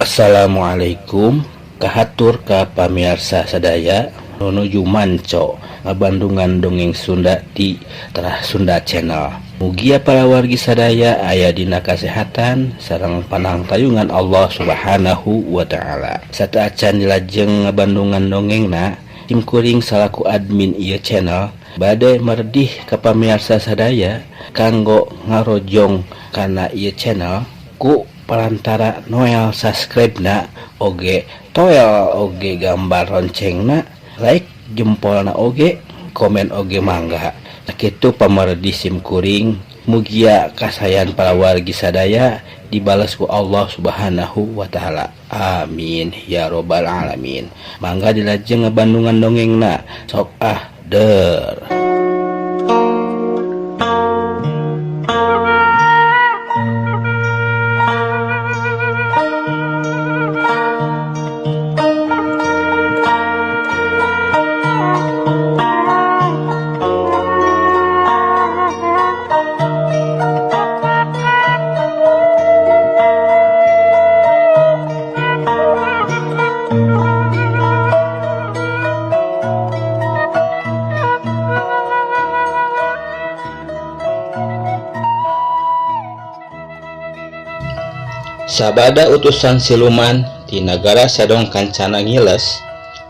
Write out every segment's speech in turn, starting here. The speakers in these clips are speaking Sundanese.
Assalamualaikum kahatur ka pamiarsa sadaya nu nuju manco ngabandungan dongeng Sunda di Terah Sunda Channel. Mugia para wargi sadaya aya dina kasehatan sareng panangtayungan Allah Subhanahu wa taala. Sateuacan dilajeng ngabandungan dongengna sim kuring salaku admin ieu channel bade meredih ka pamiarsa sadaya kanggo ngarojong kana ieu channel ku perantara noel subscribe na oge toel oge gambar loncengna like jempolna oge komen oge mangga. Sakitu pamardi sim kuring, mugia kasayan para wargi sadaya dibalas ku Allah Subhanahu wa taala. Amin ya robbal alamin. Mangga dilajeng ngabandungan dongengna sok ah der. Sabada utusan siluman di nagara Sedong Kancana ngiles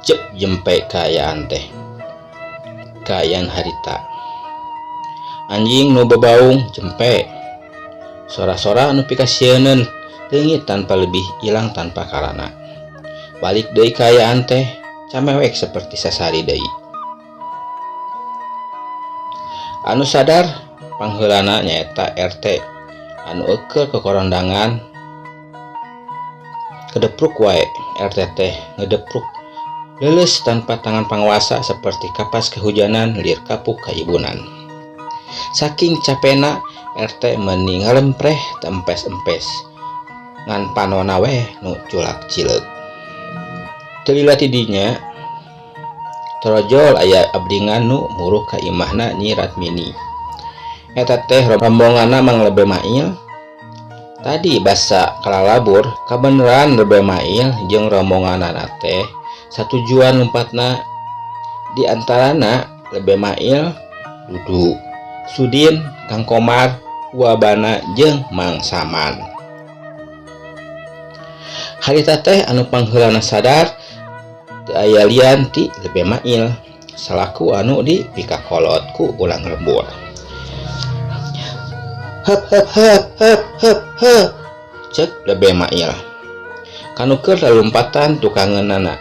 cep jempe kaayaan teh. Kaayaan harita. Anjing nu bebaung jempe. Sora-sora nu pikasieuneun leungit tanpa lebih ilang tanpa karana. Balik deui kaayaan teh camewek seperti sasari deui. Anu sadar pangheulana nyaeta RT anu eukeul kekorondangan kedepruk wae. RT teh ngedepruk leuleus tanpa tangan panguasa seperti kapas kehujanan lir kapuk kaibunan. Saking capena RT meni ngalempreh tempes-empes ngan panona weh nu culak cileuk. Teu lila ti dinya torojol aya abdingan nu muruh ka imahna Nyi Ratmini. Eta teh rombonganna Mang Lebe Mail. Tadi basa kalalabur kabeneran Lebe Mail jeung rombonganna teh satujuan lumpatna. Di antarana Lebe Mail, Dudu, Sudin, Kang Komar, Wabana jeung Mang Saman. Harita teh anu pangheulana sadar teu aya lian ti Lebe Mail salaku anu di pikakolot ku ulang lembur. Hep hep hep hep hep hep cek Lebe Mail. Kanu keur lalumpatan tukangeunana.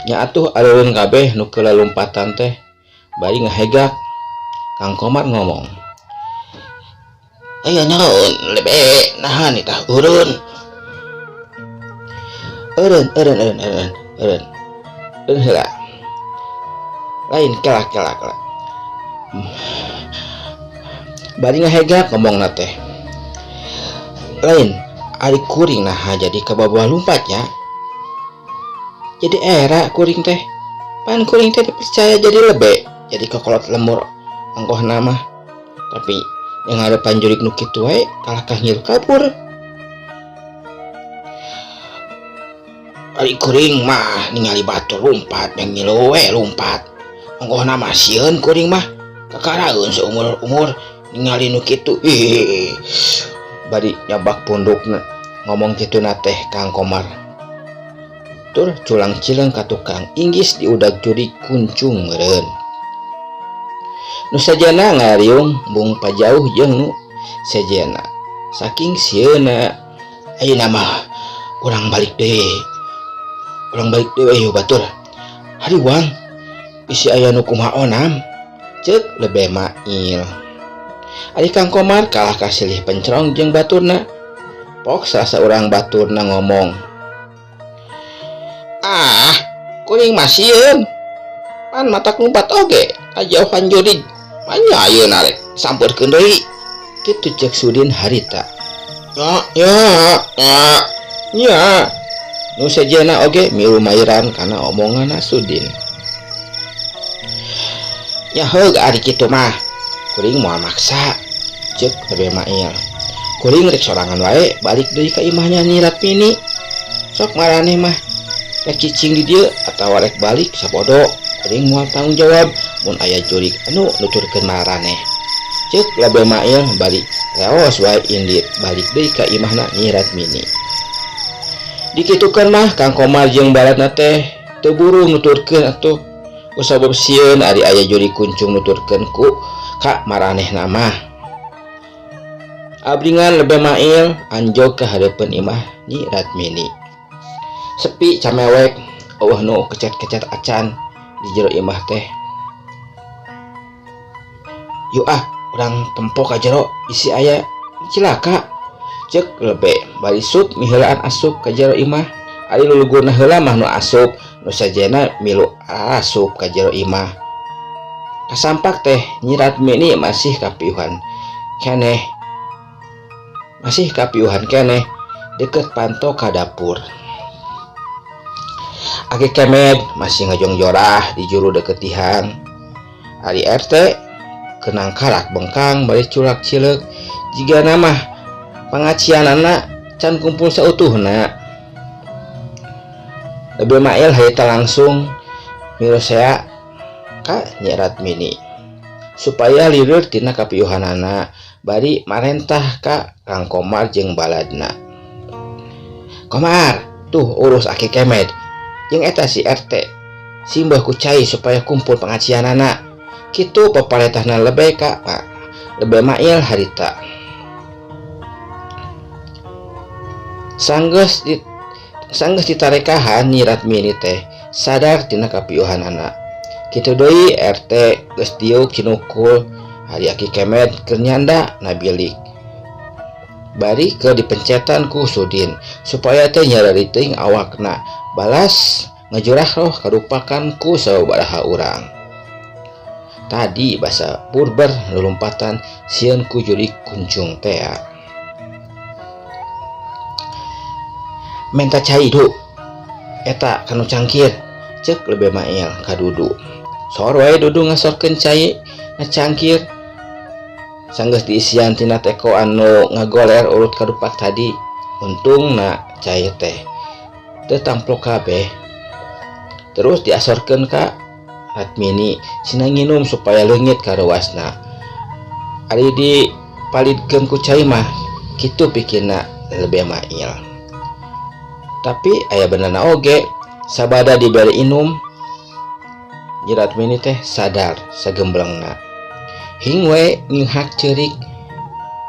Nya atuh aleureun kabeh nu keur lalumpatan teh bari ngahegak. Kang Komar ngomong, "Aya naon Lebe nahan itah eureun." Eureun eureun eureun eureun eureun. Eureun heula. Lain kela kela kela. Bari ngahegak ngomongna teh. Lain ari kuring naha jadi kabawa lumpatnya. Jadi era kuring teh. Pan kuring teh dipercaya jadi lebe, jadi kokolot lemur ongkoh nama. Tapi yang ada panjurik nu kitu wae kalakah ngilu kabur. Ari kuring mah ningali batur lumpat yang ngilu we lumpat. Ongkoh nama sieun kuring mah kakaraeun seumur-umur ningali nu kitu. Ih, bari nyabak pundukna ngomong kitu na teh Kang Komar. Tur culang cileng ka tukang inggis diudag jurig kuncung meureun. Nu sajana ngariung bung pajauh jeung nu sejena. Saking sieuna ayeuna mah urang balik deui. Urang balik deui we batur. Hariwang bisi aya nu kumaha onam. Ceuk Lebe Mail. Ari Kang Komar kalah kasilih pencrong jeung baturna. Pok salah saurang baturna ngomong, "Ah, kuring mah sieun. Pan matak lumpat oge kajauhan jurig. Manya ayeuna rek sampeurkeun deui." Kitu ceuk Sudin harita. Ya, ya, ya, ya. Nu sejenna oge milu mairan kana omonganna Sudin. Ya heug ari kitu mah. Kuring moal maksa. Ceuk Lebe Mail. Kuring rek sorangan wae balik deui ka imahnya Nyi Ratmini. Sok maraneh mah rek cicing di dieu atawa rek balik sabodo. Kuring moal tanggung jawab mun aya jurig anu nuturkeun maraneh. Ceuk Lebe Mail bari leos wae indit balik deui ka imahna Nyi Ratmini. Dikitukeun mah Kang Komar jeung baladna teh teu buru nuturkeun atuh. Kusabab sieun ari aya jurig kuncung nuturkeun ku ka maranehna mah. Abringan Lebe Mail anjog ka hareupeun imah Nyi Ratmini. Sepi camewek eueuh nu kecet-kecet acan di jero imah teh. Yuk ah, urang tempo ka jero isi aya cilaka. Ceuk Lebe bari sup miheulaan asup ka jero imah. Ari lulugurna heula mah nu asup, nu sajena milu asup ka jero imah. Kasampak teh Nyi Ratmini masih kapiuhan keneh. Masih kapiuhan keneh deket panto ka dapur. Aki Kemed masih ngajongjorah di juru deket tihang. Ari RT kenang karak bengkang bari culak cileuk jigana mah pangacianana can kumpul sautuhna. Lebe Mail harita langsung mirosea ka Nyi Ratmini supaya lieur tina kapiuhanana bari marentah ka Kang Komar jeung baladna. Komar, tuh urus Aki Kemed jeung eta si RT simbah ku cai supaya kumpul pangacianana. Kitu paparentahna Lebe ka Pak Lebe Mail harita. Sanggeus di sanggeus ditarekahan Nyi Ratmini teh sadar tina kapiuhanana. Kitu deui RT geus diuk cinukul ari Aki Kemed keur nyanda na bilik. Bari keur dipencetan ku Sudin supaya teu nyareri teuing awakna balas ngajurah roh karupakan ku sababaraha urang. Tadi basa purber lulumpatan sieun ku jurig kuncung tea. Menta cai du eta kanu cangkir ceuk Lebe Mail ka Dudu. Sor wae Dudu ngasorkeun cai na cangkir. Sanggeus diisian tina teko anu ngagoler urut kadupak tadi. Untungna cai teh teu tamplok kabeh. Terus diasorkeun ka Ratmini sina nginum supaya leungit kareuwasna. Ari dipalidkeun ku cai mah kitu pikirna Lebe Mail. Tapi aya benerna oge sabada dibere inum Nyi Ratmini teh sadar sagemblengna. Hing we nginghak ceurik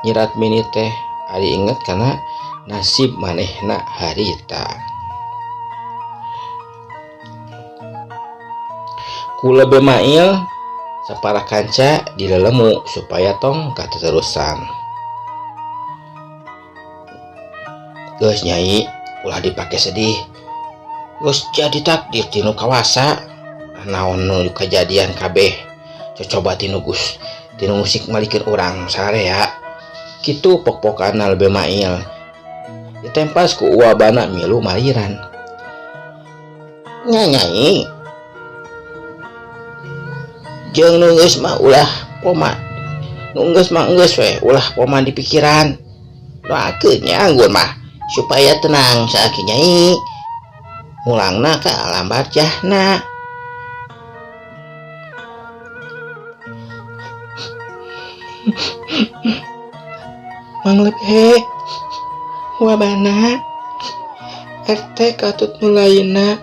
Nyi Ratmini teh ari inget kana nasib manehna harita. Ku Lebe Mail sapara kanca dilelemu supaya tong kateterusan. Geus nyai ulah dipake sedih. Geus jadi takdir tinu kawasa. Naon nu kajadian kabeh cocoba tinu Gus tinu musik malikeun urang sarea. Kitu pok-pokanna Lebe Mail. Ditempas ku uwabana milu maliran. Nya nyai jeung nu geus mah ulah poma. Nu geus mah geus we ulah poma di pikiran. Doakeun nya anggun mah supaya tenang saaki nyai. Mulangna ka alam barjahna. Mang Lebe wabana RT katut nu lainna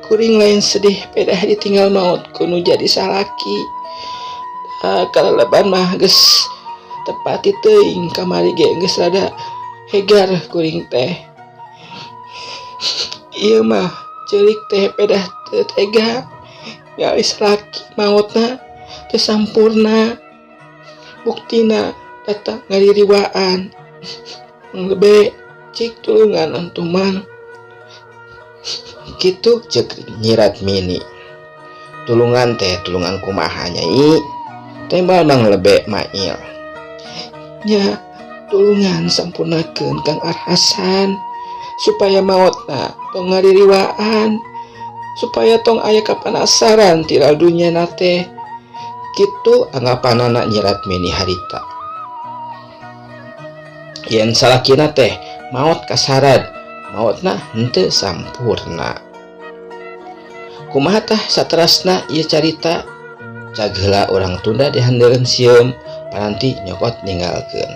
kuring lain sedih pedah ditinggal maut ku nu jadi salaki. Da kaleleban mah geus tepati teuing kamari ge geus rada hegar kuring teh. Ieu mah ceurik teh pedah teu tega ningali salaki maotna teu sampurna. Buktina datang ngaririwaan. Mang Lebe cik tulungan antuman. Kitu ceuk Nyi Ratmini. Tulungan teh tulungan kumaha nyai? Tembal Mang Lebe Mail. Nya tulungan sampurnakeun Kang Arhasan supaya maotna tong ngaririwaan, supaya tong aya kapanasaran tiral dunyana teh. Kitu anggapanana Nyi Ratmini harita. Yen salakina teh maot kasarad, maotna henteu sampurna. Kumaha tah saterasna ieu carita? Cag heula urang tunda dihandeureun sieum paranti nyokot ninggalkeun.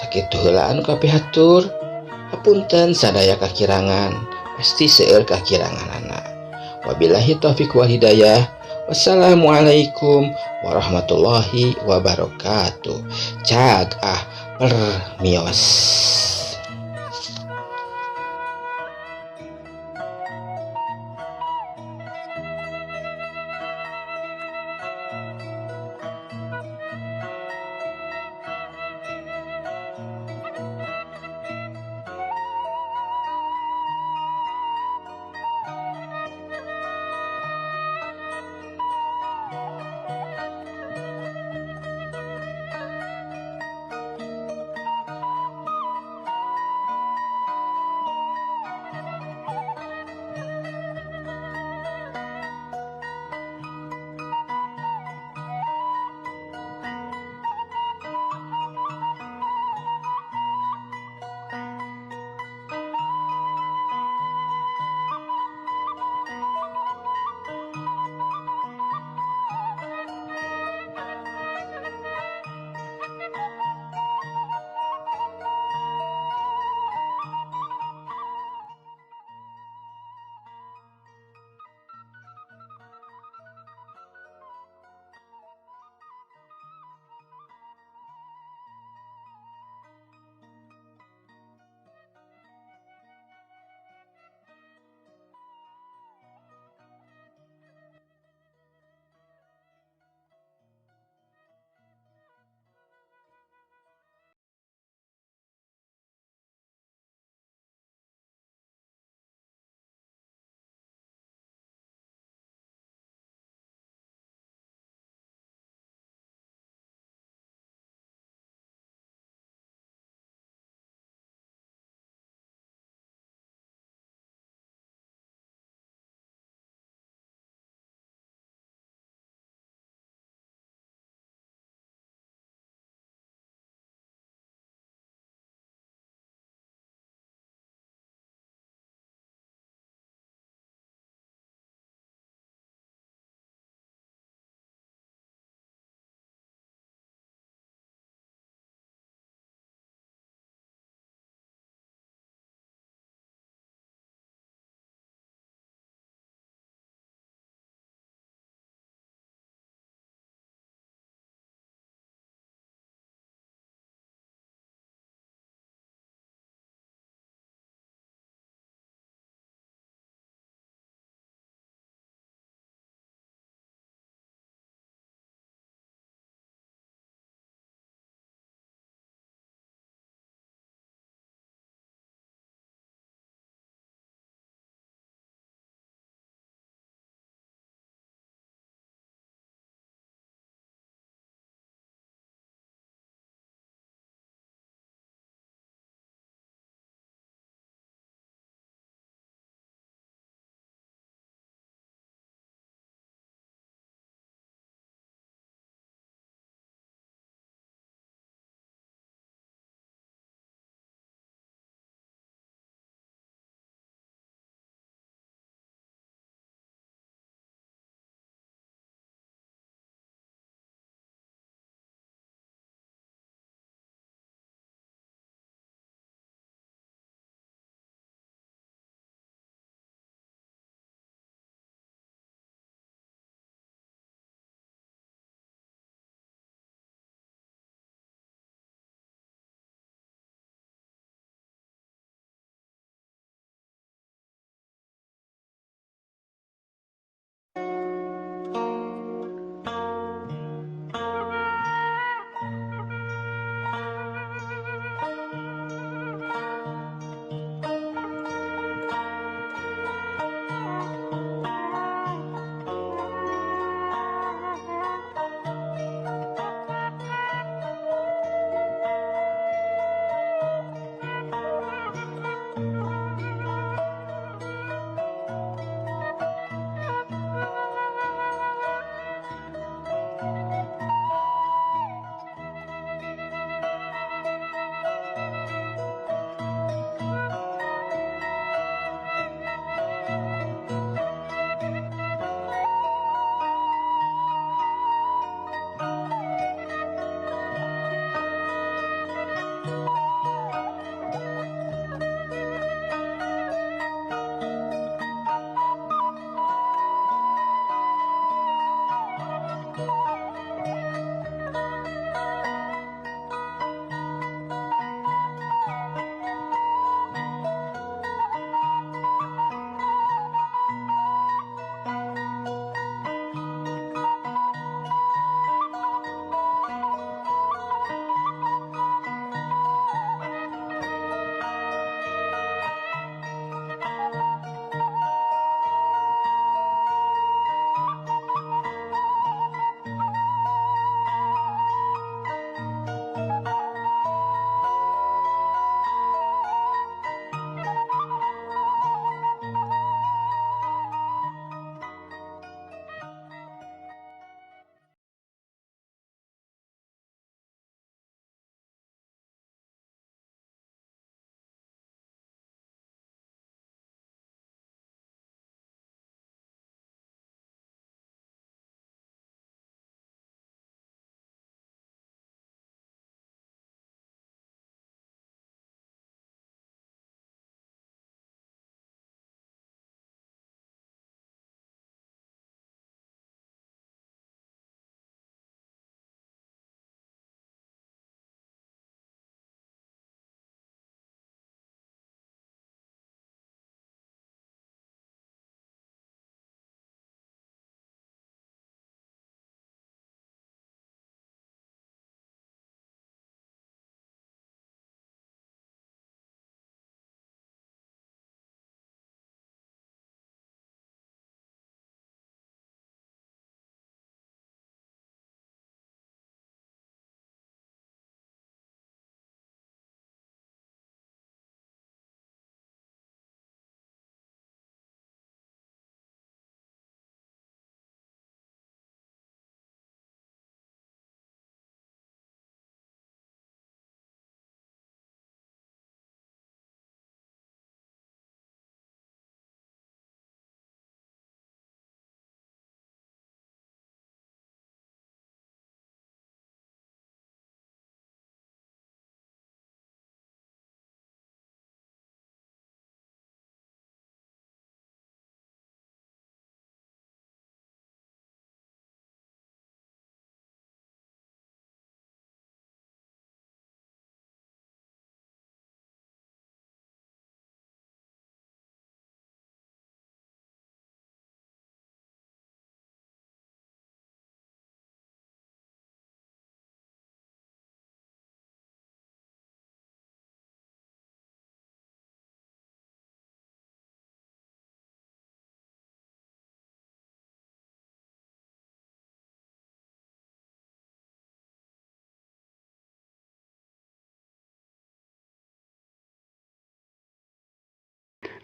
Sakitu heula anu kapihatur. Hapunten sadaya kakirangan, pasti seueur kakiranganana. Wabillahi taufik wal hidayah. Wassalamualaikum warahmatullahi wabarakatuh. Cag ah permios.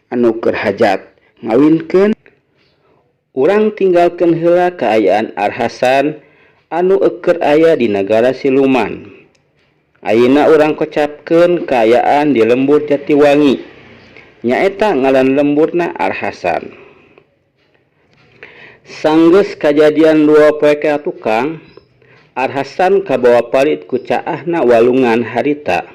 anu keur hajat ngawinkeun. Urang tinggalkeun heula kaayaan Arhasan anu eukeur aya di nagara siluman. Ayeuna urang kocapkeun kaayaan di lembur Jatiwangi. Nyaeta ngaran lemburna Arhasan. Sanggeus kajadian dua poe ka tukang, Arhasan kabawa palit ku caahna walungan harita.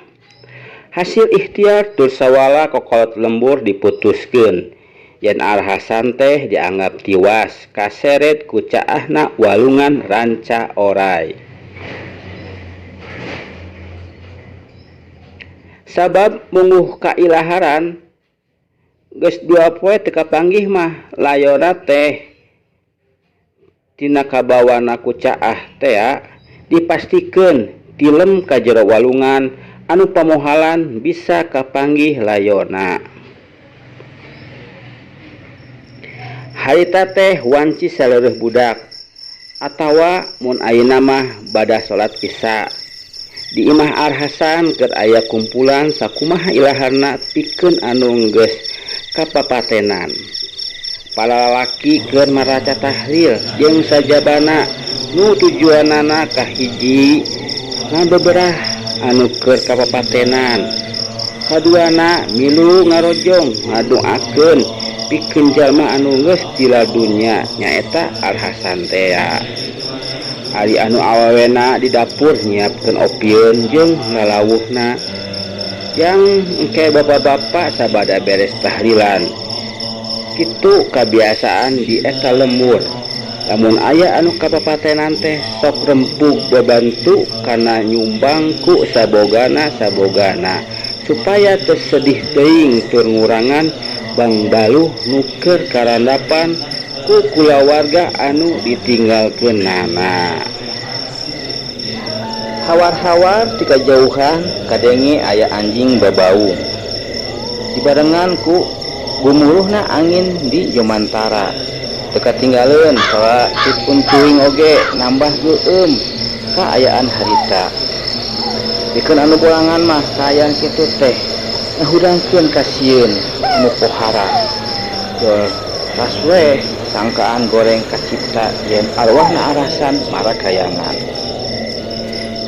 Hasil ikhtiar tur sawala kokolot lembur diputuskeun yen Arhasan teh dianggap tiwas kaseret ku caahna walungan Ranca Oray. Sabab munguh kailaharan geus dua poe teu kapanggih mah layona teh tina kabawana ku caah tea dipastikeun tilem ka jero walungan anu pamohalan bisa kapanggih layona. Harita teh wanci saleureut budak atawa mun ayeuna mah bada salat isya. Di imah Arhasan keur aya kumpulan sakumaha ilaharna pikeun anu geus kapapatenan. Para lalaki keur maraca tahlil jeung sajabana nu tujuanana kahiji ngabeberah anu keur kapapatenan. Kaduana milu ngarojong ngadoakeun pikeun jalma anu geus tilar dunya nyaeta Arhasan tea. Ari anu awewena di dapur nyiapkeun opieun jeung lalawuhna. Yang engke bapak-bapak sabada beres tahlilan. Kitu kabiasaan di eta lembur. Lamun aya anu kapapatenan teh sok rempug babantu kana nyumbang ku sabogana-sabogana supaya teu sedih teuing tur ngurangan bangbaluh nu keur karandapan ku kulawarga anu ditinggalkeunana. Hawar-hawar ti kajauhan kadenge aya anjing babaung. Dibarengan ku gumuruhna angin di Jomantara. Teu katinggaleun sora uncuing oge nambah geueum kaayaan harita. Pikeun anu bolangan mah kaayaan kitu teh ngahudangkeun kasieun anu pohara. Jol ras weh sangkaan goreng kacipta yen arwahna Arhasan marakayangan.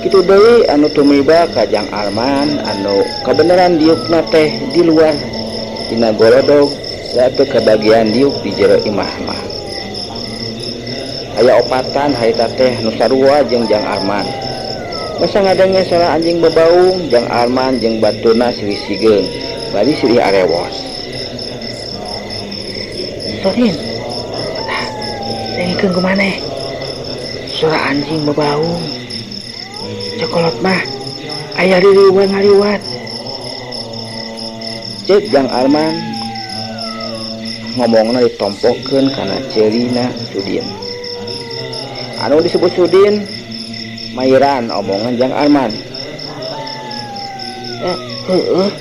Kitu deui anu tumiba ka Jang Arman anu kabeneran diukna teh di luar dina golodog da teu kabagian diuk di jero imah mah. Aya opatan harita teh nu sarua jeung Jang Arman. Basa ngadenge sora anjing babaung, Jang Arman jeung baturna silih sigeung bari silih arewos. Sorin, tah dengekeun ku maneh sora anjing babaung. Cokolot mah aya ririwan ngaliwat. Cek Jang Arman ngomongna ditompokeun kana ceulina Sudin. Anu disebut Sudin mairan omongan Jang Arman. Heueuh,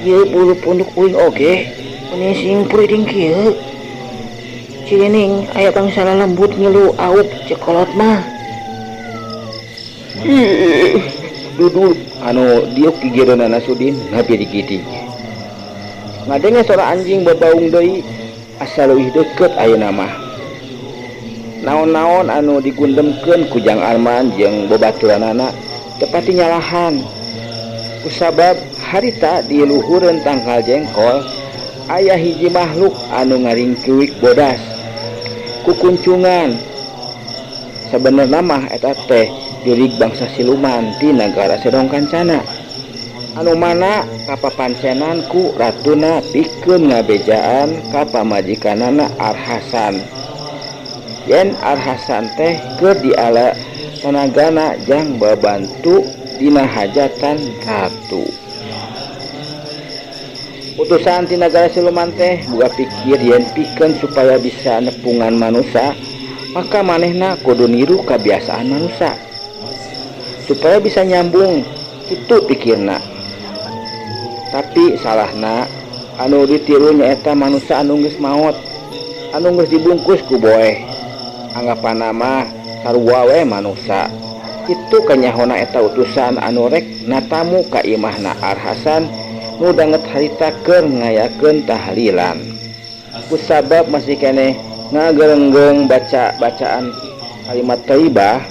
ieu bulu punduk uing oge meni sing puriding kieu. Cilining aya bangsa lembut ngilu aup cekolot mah. Ih, duduk anu diuk gigireunana Sudin ngabirigidi. Ngadenge sora anjing babaung deui asa leuwih deukeut ayeuna mah. Naon-naon anu digundemkeun ku Jang Arman jeung babaturanana teu pati nyalahan. Kusabab harita di luhureun tangkal jengkol aya hiji makhluk anu ngaringkiwik bodas kukuncungan. Sabenerna mah eta teh jurig bangsa siluman ti nagara Sedong Kancana anu mana kapapancenan ku ratuna pikeun ngabejaan ka pamajikanana Arhasan. Yen Arhasan teh keur diala tanagana jang babantu dina hajatan ratu. Utusan ti nagara siluman teh boga pikir yen pikeun supaya bisa nepungan manusa maka manehna kudu niru kabiasaan manusa supaya bisa nyambung, kitu pikirna. Tapi salahna anu ditiru nyaeta manusa anu geus maot, anu geus dibungkus ku boeh. Anggapanna mah sarua we manusa. Kitu kanyahona eta utusan anu rek natamu ka imahna Arhasan Nu danget harita keur ngayakeun tahlilan. Kusabab masih keneh ngagerenggeng baca-bacaan kalimat thayyibah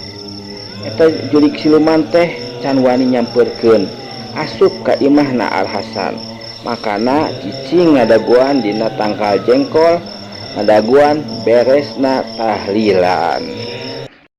eta jurig siluman teh can wani nyamperkeun asup ka imahna Al Hasan. Makana cicing ngadagoan dina tangkal jengkol ngadagoan beresna tahlilan.